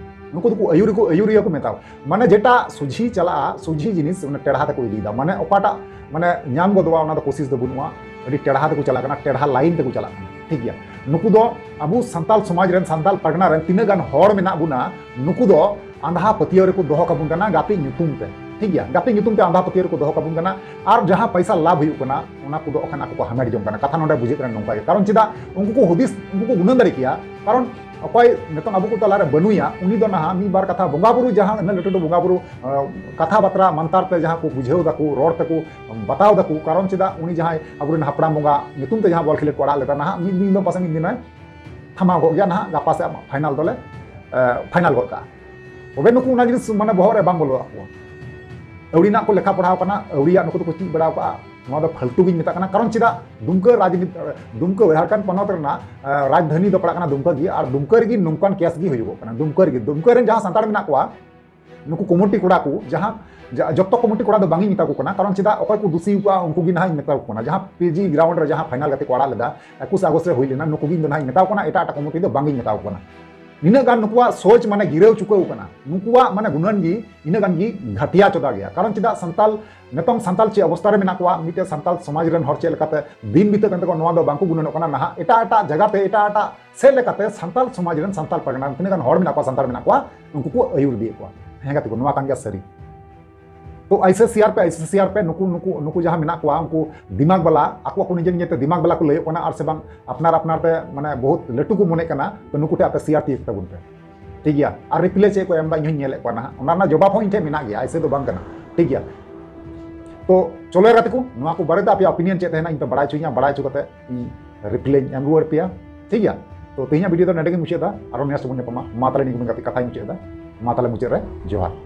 ᱱᱩᱠᱩ ᱫᱚᱠᱚ ᱟᱹᱭᱩᱨᱤ ᱠᱚ, ᱟᱹᱭᱩᱨᱤᱭᱟᱹ ᱠᱚ ᱢᱮᱛᱟᱣᱟ᱾ ᱢᱟᱱᱮ ᱡᱮᱴᱟ ᱥᱚᱡᱷᱤ ᱪᱟᱞᱟᱜᱼᱟ, ᱥᱚᱡᱷᱤ ᱡᱤᱱᱤᱥ ᱚᱱᱟ ᱴᱮᱲᱦᱟ ᱛᱮᱠᱚ ᱤᱫᱤᱭᱮᱫᱟ᱾ ᱢᱟᱱᱮ ᱚᱠᱟᱴᱟᱜ ᱢᱟᱱᱮ ᱧᱟᱢ ᱜᱚᱫᱚᱜᱼᱟ, ᱚᱱᱟ ᱫᱚ ᱠᱳᱥᱤᱥ ᱫᱚ ᱵᱟᱹᱱᱩᱜᱼᱟ᱾ ᱟᱹᱰᱤ ᱴᱮᱲᱦᱟ ᱛᱮᱠᱚ ᱪᱟᱞᱟᱜ ᱠᱟᱱᱟ, ᱴᱮᱲᱦᱟ ᱞᱟᱭᱤᱱ ᱛᱮᱠᱚ ᱪᱟᱞᱟᱜ ᱠᱟᱱᱟ᱾ ᱴᱷᱤᱠ ᱜᱮᱭᱟ, ᱱᱩᱠᱩ ᱫᱚ ᱟᱵᱚ ᱥᱟᱱᱛᱟᱞ ᱥᱚᱢᱟᱡᱽ ᱨᱮᱱ, ᱥᱟᱱᱛᱟᱞ ᱯᱟᱨᱜᱟᱱᱟ ᱨᱮᱱ ᱛᱤᱱᱟᱹᱜ ᱜᱟᱱ ᱦᱚᱲ ᱢᱮᱱᱟᱜ ᱵᱚᱱᱟ, ᱱᱩᱠᱩ ᱫᱚ ᱟᱸᱫᱷᱟ ᱯᱟᱹᱛᱭᱟᱹᱣ ᱨᱮᱠᱚ ᱫᱚᱦᱚ ᱠᱟᱵᱚᱱ ᱠᱟᱱᱟ ᱜᱟᱛᱮ ᱧᱩᱛᱩᱢ ᱛᱮ᱾ ᱴᱷᱤᱠ ᱜᱮᱭᱟ, ᱜᱟᱛᱮ ᱧᱩᱛᱩᱢ ᱛᱮ ᱟᱸᱫᱷᱟ ᱯᱟᱹᱛᱭᱟᱹᱣ ᱨᱮᱠᱚ ᱫᱚᱦᱚ ᱠᱟᱵᱚᱱ ᱠᱟᱱᱟ᱾ ᱟᱨ ᱡᱟᱦᱟᱸ ᱯᱚᱭᱥᱟ ᱞᱟᱵᱷ ᱦᱩᱭᱩᱜ ᱠᱟᱱᱟ, ᱚᱱᱟ ᱠᱚᱫᱚ ᱠᱷᱟᱱ ᱟᱠᱚ ᱠᱚ ᱦᱟᱢᱮᱴ ᱡᱚᱝ ᱠᱟᱱᱟ᱾ ᱠᱟᱛᱷᱟ ᱱᱚᱰᱮ ᱵᱩᱡᱷᱟᱹᱜ ᱠᱟᱱᱟ ᱱᱚᱝᱠᱟ ᱜᱮ᱾ ᱠᱟᱨᱚᱱ ᱪᱮᱫᱟᱜ? ᱩᱱᱠᱩ ᱠᱚ ᱦᱩᱫᱤᱥ, ᱩᱱᱠᱩ ᱠᱚ ᱜᱩᱱᱟᱹᱱ ᱫᱟᱲᱮ ᱠᱮᱭᱟ᱾ ᱠᱟᱨᱚᱱ ᱚᱠᱚᱭ ᱱᱤᱛᱚᱝ ᱟᱵᱚ ᱠᱚ ᱛᱟᱞᱟᱨᱮ ᱵᱟᱹᱱᱩᱭᱟ, ᱩᱱᱤ ᱫᱚ ᱱᱟᱦᱟᱜ ᱢᱤᱫ ᱵᱟᱨ ᱠᱟᱛᱷᱟ ᱵᱚᱸᱜᱟ ᱵᱩᱨᱩ, ᱡᱟᱦᱟᱸ ᱩᱱᱟᱹᱜ ᱞᱟᱹᱴᱩ ᱞᱟᱹᱴᱩ ᱵᱚᱸᱜᱟ ᱵᱩᱨᱩ, ᱟᱸ, ᱠᱟᱛᱷᱟ ᱵᱟᱛᱨᱟ ᱢᱟᱱᱛᱟᱨ ᱛᱮ ᱡᱟᱦᱟᱸ ᱠᱚ ᱵᱩᱡᱷᱟᱹᱣ ᱫᱟᱠᱚ, ᱨᱚᱲ ᱛᱮᱠᱚ ᱵᱟᱛᱟᱣ ᱫᱟᱠᱚ, ᱠᱟᱨᱚᱱ ᱪᱮᱫᱟᱜ? ᱩᱱᱤ ᱡᱟᱦᱟᱸᱭ ᱟᱵᱚᱨᱮᱱ ᱦᱟᱯᱲᱟᱢ ᱵᱚᱸᱜᱟ ᱧᱩᱛᱩᱢ ᱛᱮ ᱡᱟᱦᱟᱸ ᱵᱚᱞ ᱠᱷᱮᱞᱳᱰ ᱠᱚ ᱟᱲᱟᱜ ᱞᱮᱫᱟ, ᱱᱟᱦᱟᱜ ᱢᱤᱫ ᱫᱤᱱ ᱫᱚ ᱯᱟᱥᱮ ᱢᱤᱫ ᱫᱤᱱ ᱮ ᱛᱷᱟᱢᱟᱣ ᱜᱚᱫ ᱜᱮᱭᱟ, ᱱᱟᱦᱟᱜ ᱜᱟᱯᱟ ᱥᱮᱫ ᱟᱢᱟᱜ ᱯᱷᱟᱭᱱᱟᱞ ᱫᱚᱞᱮ, ᱮ, ᱯᱷᱟᱭᱱᱟᱞ ᱜᱚᱫ ᱠᱟᱜᱼᱟ᱾ ᱛᱚᱵᱮ ᱱᱩᱠᱩ ᱚᱱᱟ ᱡᱤᱱᱤᱥ ᱢᱟᱱᱮ ᱵᱚᱦᱚᱜ ᱨᱮ ᱵᱟᱝ ᱵᱚᱞᱚ ᱟᱠᱚᱣᱟ᱾ ᱟᱹᱣᱲᱤ ᱨᱮᱱᱟᱜ ᱠᱚ ᱞᱮᱠᱷᱟ ᱯᱟᱲᱦᱟᱣ ᱠᱟᱱᱟ, ᱟᱹᱣᱲᱤᱭᱟᱜ ᱱᱩᱠᱩ ᱫᱚᱠᱚ ᱪᱮᱫ ᱵᱟᱲᱟᱣ ᱠᱟᱜᱼᱟ, ᱱᱚᱣᱟ ᱫᱚ ᱯᱷᱟᱞᱛᱩ ᱜᱤᱧ ᱢᱮᱛᱟᱜ ᱠᱟᱱᱟ᱾ ᱠᱟᱨᱚᱱ ᱪᱮᱫᱟᱜ? ᱫᱩᱢᱠᱟᱹ ᱨᱟᱡᱽᱱᱤᱛᱤ, ᱫᱩᱢᱠᱟᱹ ᱡᱷᱟᱲᱠᱷᱚᱸᱰ ᱯᱚᱱᱚᱛ ᱨᱮᱱᱟᱜ, ᱮ, ᱨᱟᱡᱽᱫᱷᱟᱱᱤ ᱫᱚ ᱯᱟᱲᱟᱜ ᱠᱟᱱᱟ ᱫᱩᱢᱠᱟᱹ ᱜᱮ, ᱟᱨ ᱫᱩᱢᱠᱟᱹ ᱨᱮᱜᱮ ᱱᱚᱝᱠᱟᱱ ᱠᱮᱥ ᱜᱮ ᱦᱩᱭᱩᱜᱚᱜ ᱠᱟᱱᱟ᱾ ᱫᱩᱢᱠᱟᱹ ᱨᱮᱜᱮ, ᱫᱩᱢᱠᱟᱹ ᱨᱮᱱ ᱡᱟᱦᱟᱸ ᱥᱟᱱᱛᱟᱲ ᱢᱮᱱᱟᱜ ᱠᱚᱣᱟ, ᱱᱩᱠᱩ ᱠᱚᱢᱤᱴᱤ ᱠᱚᱲᱟ ᱠᱚ ᱡᱟᱦᱟᱸ ᱡᱟ- ᱡᱚᱛᱚ ᱠᱚᱢᱤᱴᱤ ᱠᱚᱲᱟ ᱫᱚ ᱵᱟᱝ ᱤᱧ ᱢᱮᱛᱟ ᱠᱚ ᱠᱟᱱᱟ, ᱠᱟᱨᱚᱱ ᱪᱮᱫᱟᱜ, ᱚᱠᱚᱭ ᱠᱚ ᱫᱩᱥᱤ ᱟᱠᱟᱫᱼᱟ ᱩᱱᱠᱩ ᱜᱮ ᱱᱟᱦᱟᱜ ᱤᱧ ᱢᱮᱛᱟ ᱠᱚ ᱠᱟᱱᱟ᱾ ᱡᱟᱦᱟᱸ ᱯᱤᱡᱤ ᱜᱨᱟᱣᱩᱱᱰ ᱨᱮ ᱡᱟᱦᱟᱸ ᱯᱷᱟᱭᱱᱟᱞ ᱜᱟᱛᱮ ᱠᱚ ᱟᱲᱟᱜ ᱞᱮᱫᱟ ᱮᱠᱩᱥ ᱟᱜᱚᱥᱴ ᱨᱮ ᱦᱩᱭ ᱞᱮᱱᱟ, ᱱᱩᱠᱩ ᱜᱮ ᱤᱧ ᱫᱚ ᱱᱟᱦᱟᱜ ᱤᱧ ᱢᱮᱛᱟ ᱠᱚ ᱠᱟᱱᱟ, ᱮᱴᱟᱜ ᱮᱴᱟᱜ ᱠᱚᱢᱤᱴᱤ ᱫᱚ ᱵᱟᱝ ᱤᱧ ᱢᱮᱛᱟ ᱠᱚ ᱠᱟᱱᱟ᱾ ᱱᱤᱱᱟᱹᱜ ᱜᱟᱱ ᱱᱩᱠᱩᱣᱟᱜ ᱥᱳᱪ ᱢᱟᱱᱮ ᱜᱤᱨᱟᱹᱣ ᱪᱩᱠᱟᱹᱣ ᱠᱟᱱᱟ, ᱱᱩᱠᱩᱣᱟᱜ ᱢᱟᱱᱮ ᱜᱩᱱᱟᱹᱱ ᱜᱮ ᱤᱱᱟᱹᱜ ᱜᱟᱱ ᱜᱮ ᱜᱷᱟᱹᱴᱤᱭᱟ ᱪᱚᱫᱟ ᱜᱮᱭᱟ᱾ ᱠᱟᱨᱚᱱ ᱪᱮᱫᱟᱜ ᱥᱟᱱᱛᱟᱞ ᱱᱤᱛᱚᱝ ᱥᱟᱱᱛᱟᱞ ᱪᱮᱫ ᱚᱵᱚᱥᱛᱟ ᱨᱮ ᱢᱮᱱᱟᱜ ᱠᱚᱣᱟ, ᱢᱤᱫᱴᱮᱱ ᱥᱟᱱᱛᱟᱞ ᱥᱚᱢᱟᱡᱽ ᱨᱮᱱ ᱦᱚᱲ ᱪᱮᱫ ᱞᱮᱠᱟᱛᱮ ᱫᱤᱱ ᱵᱤᱛᱟᱹᱜ ᱠᱟᱱ ᱛᱟᱠᱚᱣᱟ, ᱱᱚᱣᱟ ᱫᱚ ᱵᱟᱝᱠᱚ ᱜᱩᱱᱟᱹᱱᱚᱜ ᱠᱟᱱᱟ᱾ ᱱᱟᱦᱟᱜ ᱮᱴᱟᱜ ᱮᱴᱟᱜ ᱡᱟᱭᱜᱟᱛᱮ, ᱮᱴᱟᱜ ᱮᱴᱟᱜ ᱥᱮᱫ ᱞᱮᱠᱟᱛᱮ ᱥᱟᱱᱛᱟᱞ ᱥᱚᱢᱟᱡᱽ ᱨᱮᱱ, ᱥᱟᱱᱛᱟᱞ ᱯᱟᱨᱜᱟᱱᱟ ᱨᱮᱱ ᱛᱤᱱᱟᱹᱜ ᱜᱟᱱ ᱦᱚᱲ ᱢᱮᱱᱟᱜ ᱠᱚᱣᱟ, ᱥᱟᱱᱛᱟᱞ ᱢᱮᱱᱟᱜ ᱠᱚᱣᱟ, ᱩᱱᱠᱩ ᱠᱚ ᱟᱹᱭᱩᱨ ᱤᱫᱤᱭᱮᱫ ᱠᱚᱣᱟ᱾ ᱦᱮᱸ ᱜᱟᱛᱮ ᱠᱚ, ᱱᱚᱣᱟ ᱠᱟᱱ ᱜᱮᱭᱟ ᱥᱟᱹᱨᱤ᱾ ᱛᱚ ᱟᱭᱥᱮ ᱥᱮᱭᱟᱨ ᱯᱮ, ᱟᱭᱥᱮ ᱥᱮᱭᱟᱨ ᱯᱮ, ᱱᱩᱠᱩ ᱱᱩᱠᱩ ᱱᱩᱠᱩ ᱡᱟᱦᱟᱸ ᱢᱮᱱᱟᱜ ᱠᱚᱣᱟ, ᱩᱱᱠᱩ ᱫᱤᱢᱟᱜᱽ ᱵᱟᱞᱟ, ᱟᱠᱚ ᱟᱠᱚ ᱱᱤᱡᱮ ᱱᱤᱡᱮᱛᱮ ᱫᱤᱢᱟᱜᱽ ᱵᱟᱞᱟ ᱠᱚ ᱞᱟᱹᱭᱚᱜ ᱠᱟᱱᱟ, ᱟᱨ ᱥᱮ ᱵᱟᱝ ᱟᱯᱱᱟᱨ ᱟᱯᱱᱟᱨ ᱛᱮ ᱢᱟᱱᱮ ᱵᱚᱦᱩᱛ ᱞᱟᱹᱴᱩ ᱠᱚ ᱢᱚᱱᱮᱜ ᱠᱟᱱᱟ᱾ ᱛᱚ ᱱᱩᱠᱩ ᱴᱷᱮᱱ ᱟᱯᱮ ᱥᱮᱭᱟᱨ ᱛᱤᱭᱳᱜ ᱛᱟᱵᱚᱱ ᱯᱮ, ᱴᱷᱤᱠ ᱜᱮᱭᱟ? ᱟᱨ ᱨᱤᱯᱞᱟᱭ ᱪᱮᱫ ᱠᱚ ᱮᱢ ᱮᱫᱟ, ᱤᱧ ᱦᱚᱸᱧ ᱧᱮᱞᱮᱫ ᱠᱚᱣᱟ ᱱᱟᱦᱟᱜ, ᱚᱱᱟ ᱨᱮᱱᱟᱜ ᱡᱚᱵᱟᱵ ᱦᱚᱸ ᱤᱧ ᱴᱷᱮᱱ ᱢᱮᱱᱟᱜ ᱜᱮᱭᱟ, ᱟᱭᱥᱮ ᱫᱚ ᱵᱟᱝ ᱠᱟᱱᱟ, ᱴᱷᱤᱠ ᱜᱮᱭᱟ? ᱛᱚ ᱪᱚᱞᱚ ᱜᱟᱛᱮ ᱠᱚ, ᱱᱚᱣᱟ ᱠᱚ ᱵᱟᱨᱮᱛᱮ ᱟᱯᱮᱭᱟᱜ ᱚᱯᱤᱱᱤᱭᱚᱱ ᱪᱮᱫ ᱛᱟᱦᱮᱱᱟ, ᱤᱧ ᱯᱮ ᱵᱟᱲᱟᱭ ᱦᱚᱪᱚᱧᱟ, ᱵᱟᱲᱟᱭ ᱦᱚᱪᱚ ᱠᱟᱛᱮ ᱤᱧ ᱨᱤᱯᱞᱟᱭ ᱤᱧ ᱮᱢ ᱨᱩᱣᱟᱹᱲ ᱯᱮᱭᱟ, ᱴᱷᱤᱠ ᱜᱮᱭᱟ? ᱛᱚ ᱛᱮᱦᱮᱧᱟᱜ ᱵᱷᱤᱰᱤᱭᱳ ᱫᱚ ᱱᱚᱰᱮ ᱜᱮ ᱢᱩᱪᱟᱹᱫ ᱮᱫᱟ, ᱟᱨᱚ ᱱᱮᱠᱥᱴ ᱵᱚᱱ ᱧᱟᱯᱟᱢᱟ᱾ ᱢᱟ ᱛᱟᱦᱞᱮ ᱱᱤᱭᱟᱹ ᱠᱚ ᱢᱮᱱ ᱠᱟᱛᱮ ᱠᱟᱛᱷᱟᱧ ᱢᱩᱪᱟᱹᱫ ᱮᱫᱟ, ᱢᱟ ᱛᱟᱦᱞᱮ ᱢᱩᱪᱟᱹᱫ ᱨᱮ ᱡᱚᱦᱟᱨ᱾